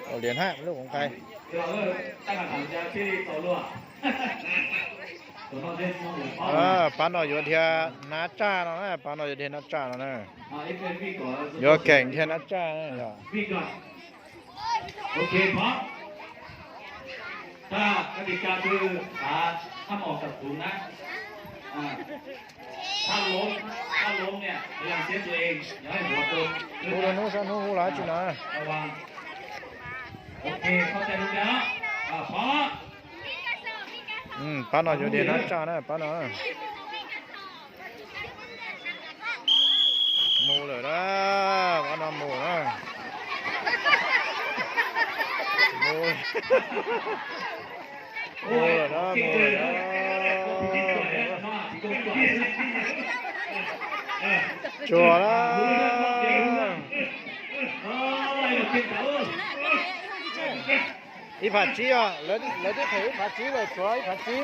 Ua liam hab lub koom qai. Pab no yuav dhia nab tsaj no na, pab no yuav dhia nab tsaj no na. Yuav keem dhia nab tsaj na yog. Hu lawv hnub sab hnub hu lawv tsi no. Pab no yuav dhia nab tsaj na pab no. Mus lawm na, pab no mus na. Mus, mus lawm na, mus lawm na. Tsuag na. Ib phav tsib os, lawv twb thaum ib phav tsib lawm, tsuav ib phav tsib.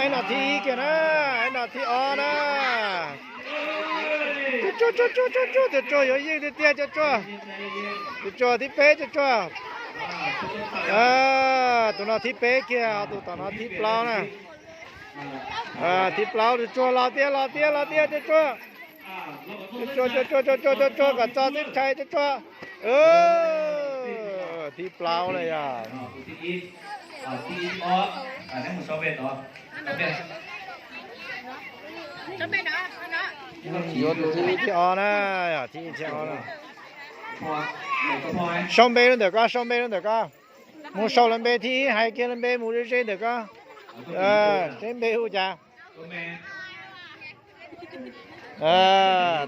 Ib no thib ib kiag na, ib no thib ob na. Cov tsuag, cov tsuag, cov tsuag, cov tsuag yuav yeej tiag tiag, cov tsuag. Cov tsuag thib peb, cov tsuag. Tus no thib peb kiag, tus tom no thib plaub na. Thib plaub, cov tsuag los tiag, los tiag, los tiag, cov tsuag. Cov tsuag, cov tsuag, cov tsuag, kom txog teb chaws, cov tsuag. Thib plaub na yog. Yuav tus thib ib thib ob na, yog thib ib thib ob na. Sau npe lub ntawm koj, sau npe lub ntawm koj. Mus sau lawv npe thib ib, hais kiag lawv npe mus ze ze ntawm koj. Seb npe hu cas.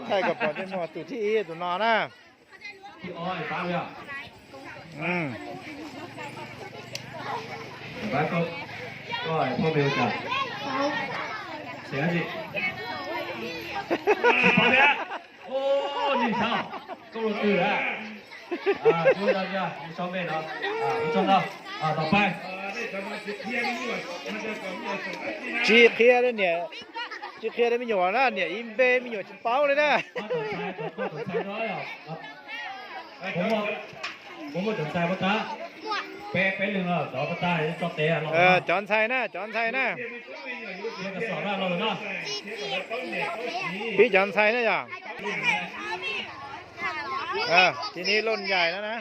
Thaij kom pom tej muag, tus thib ib tus no na. Tsis qhia, tsis qhia rau me nyuam na, niam ib npe me nyuam tsis paub li na. Cov ntxhais na, cov ntxhais na. Pib cov ntxhais na yog. Tis ni Looj Yaim no na.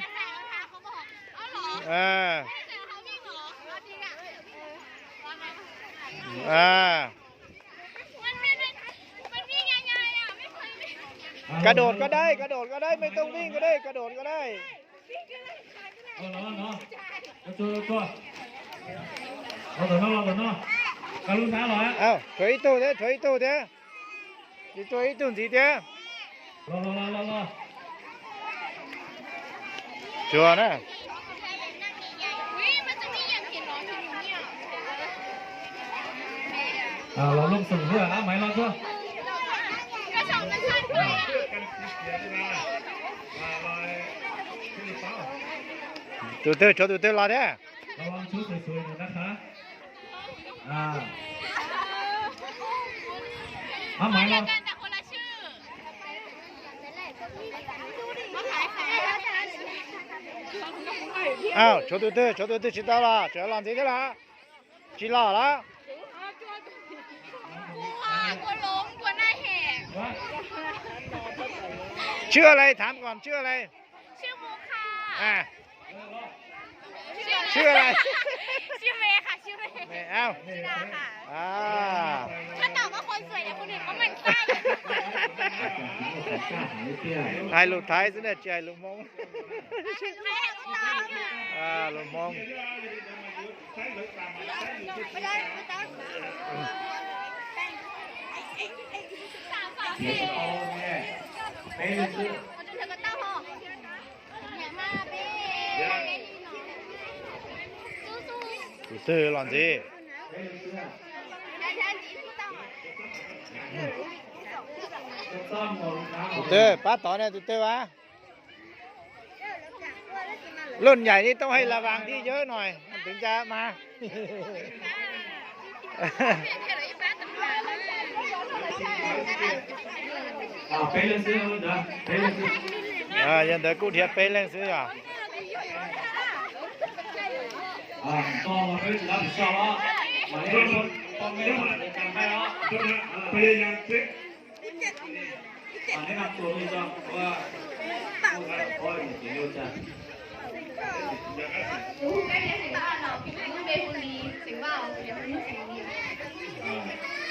Ka dod ko dai, ka dod ko dai, mej tooj vij ko dai, ka dod ko dai. Tshuav ib tug thiab, tshuav ib tug thiab. Tsis tshuav ib tug ntxiv thiab. Tsuag na. Tus twg, tshuav tus twg los thiab. Tshuav tus twg, tshuav tus twg tsis tau los, tseem los ntxiv thiab lawm. Tsis los lawm.ชื่ออะไร ถามก่อน ชื่ออะไร ชื่อมุกค่ะ ชื่ออะไร ชื่อเมย์ค่ะ ชื่อเมย์ เมย์ อ้าว ชื่อดาค่ะ ถ้าตอบว่าคนสวยเดี๋ยวคนอื่นเขาหมั่นไส้ Hais lus Thaib xwb na, tsis hais lus Hmoob. ใครแหกตาเนี่ย Lus Hmoob. Tus twg los ntxiv? Tus twg pab tod ne, tus twg as? Lub nyaim ni toob hais las vas thiaj yawg no, twv ncaj mas. Yog ntawd kuj dhia peb leej xwb yog.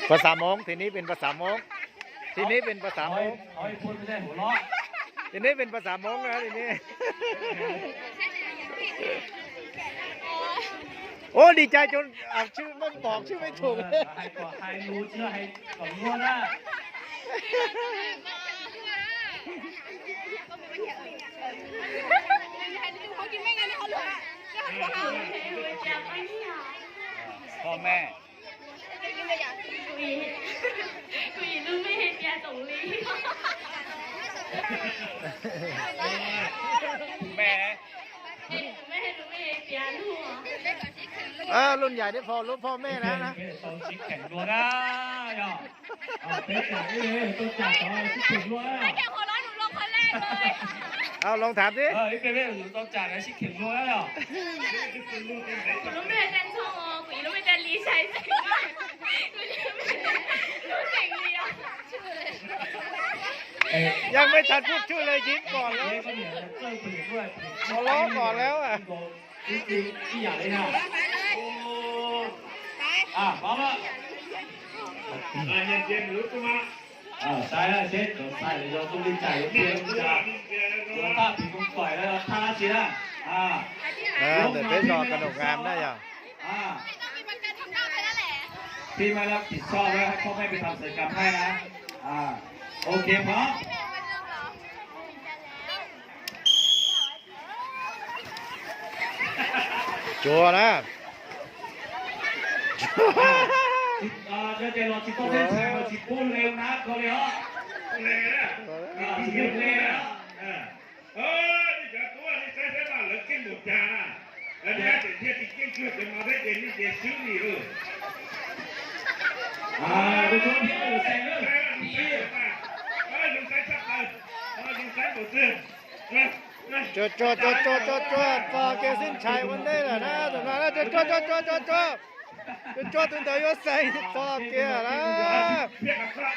Pas xas Moob,ทีนี้เป็นภาษา Moob, ทีนี้เป็นภาษา Moob, ทีนี้เป็นภาษา Moob แล้วทีนี้. Ua li cas cov tswv maj pom tswv mej thum. Poj mej. Lub nyais thiab pom lub poj mej na. Loo tham thiab. Yeej mej thav pub tshwj le yim kom lawm, los los kom lawm. Ntawm peb zos Ka Num Ngam na yog. Phim maj lab tim txhoj lawm, poj mej pem tham xwm kam mej na. Ok, pom. Tsuag na. Yog tias los tsis tau tej ntxhais mas tsis pub hle nab ko li os. Tsis pub hle. Nej cov tub nej saib saib mas lawv keej npaum cas na. Nej tseem thiaj tsis keej cuag cov no thiab ces nej ces swb li. Tsuag tsuag tsuag tsuag tsuag tsuag, txog kiag xwb ntshai ua ntej lawm na tus no na, tsuag tsuag tsuag tsuag tsuag tsuag. Tsuag tsuag tus ntawd yuav xeev txog kiag na.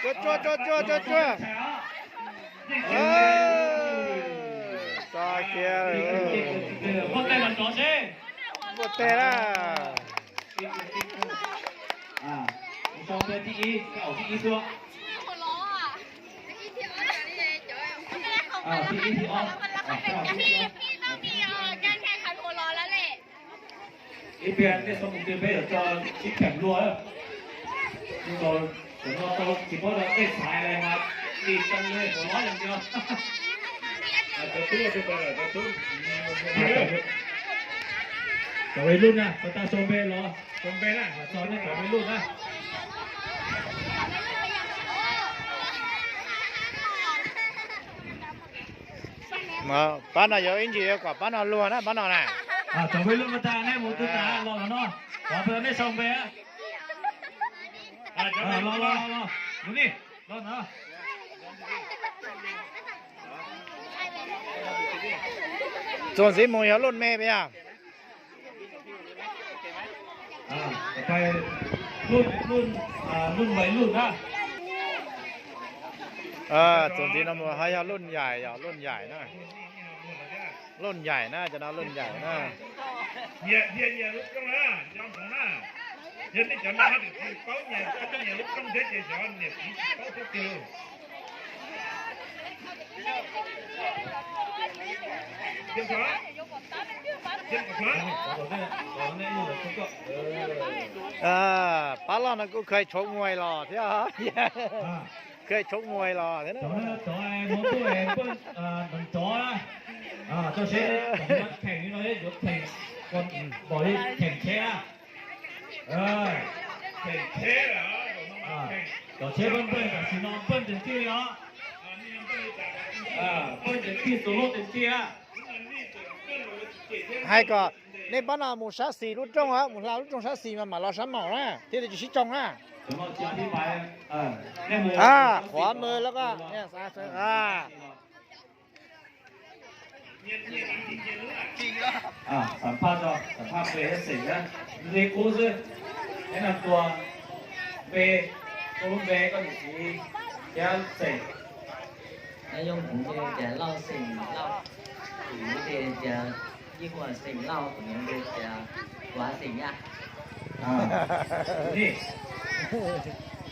Tsuag tsuag tsuag tsuag tsuag tsuag. Txog kiag. Npuaj teg na. Ib pliag nej txhob mus twg peb yuav tso sib kheem luag. Thaum no tau tsis paub tau tej xaiv li mas dim tau li hauv lob yog nco. Cov vej luj na, koj tas sau npe los, sau npe na, txog nej cov vej luj na. Pab no yuav ib ntsis yuav kom pab no luag na, pab no na. Cov vej luj tas nej mus twg tas los no, los nej sau npe. Los los los, mus ni, los no. Txuas ntxiv mus yog luj me puas yog? Txuas ntxiv no mus ho yog luj yaim, yog luj yaim na. Luj yaim na, cov no luj yaim na. Nyias nyias lub rooj na, nco ntsoov na. Yog nej cov no haj tseem tsis paub nyias lub rooj thiab ces xyov niam txiv tsis paub thiab tiag. Pab loj no kuj kheev tshoov muaj los thiab, kheev tshoov muaj los thiab. Cov no, cov no tuaj peb nrov, cov seb kheem li no yuav kheem, pom li kheem tsheb na. Kheem tsheb, cov tsheb npaj npaj tam sim no npaj tes tij li os. Npaj tes tij, txus lub tes tij. Hais kom nej pab no mus sab xis lub rooj, mus hla lub rooj sab xis mas mam los sab maum na, thiaj li tsis sib tsoo na. Qhuav mws lawm koj. Xam phaj tso, xam phaj npe thiab xeem na, li qub xwb. Neb nag tuag, npe, koj lub npe, koj niam txiv thiab xeem. Nyob zoo, kuv npe tias Lauj xeem Lauj, kuv npe tias Yij Huam xeem Lauj, kuv npe tias Huav xeem Yaj.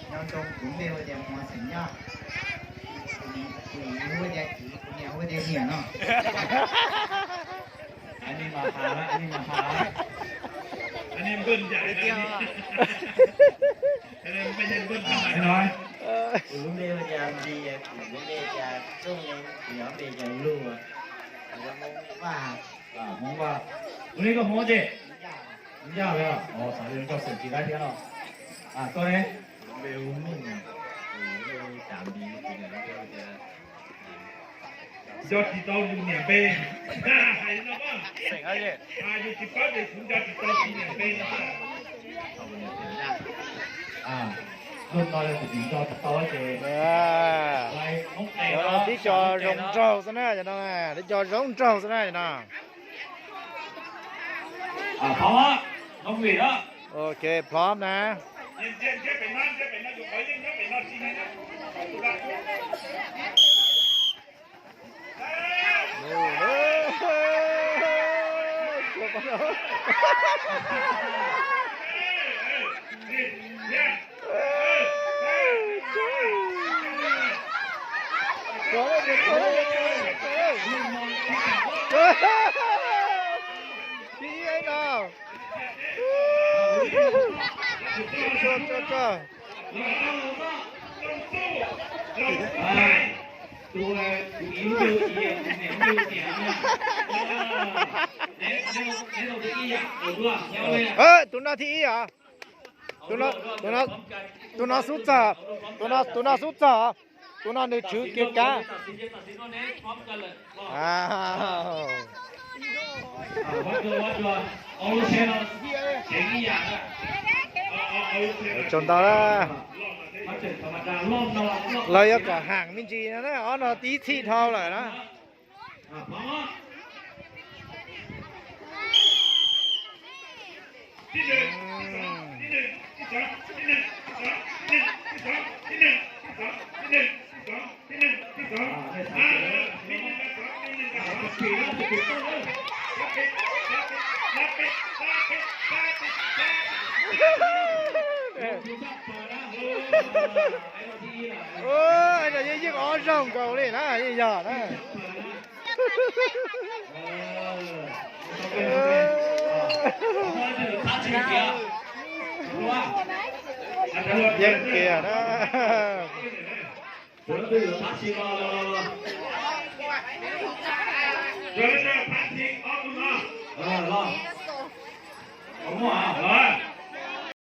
Nyob zoo, kuv npe hu tias Muas xeem Yaj, kuv niam hu tias Txiv, kuv niam hu tias Niam no. Kuv lub npe hu tias Npis, kuv lub npe tias Txooj, kuv lub npe tias Luj, kuv lub npe Vaj. Hmoob Vaj. Ua li koj Hmoob ces? Hmoob Yaj los? Xav li koj xeem tsis laib thiab no. Koj ne? Nco tsis tau yus niam npe. Hais no, yus tsis paub ces kuv nco tsis tau kuv niam npe no. Luag no yog kuv tsis nco tsis tau ces tib co zoo nraug xwb na, tib co zoo nraug xwb na no. Pov, no vim na. Ok, plhov na. Tib ib no. Tus no thib ib os. Tus no xub txog, tus no xub txog, tus no nws tswv kiag kab. Tsaug ntau na. Lawv yuav kom ham me ntsis no na, ob no tib txhij dhau lawm na. Yeej yeej ob zaug nkaus li na, yeej yog na. Yeej kiag na.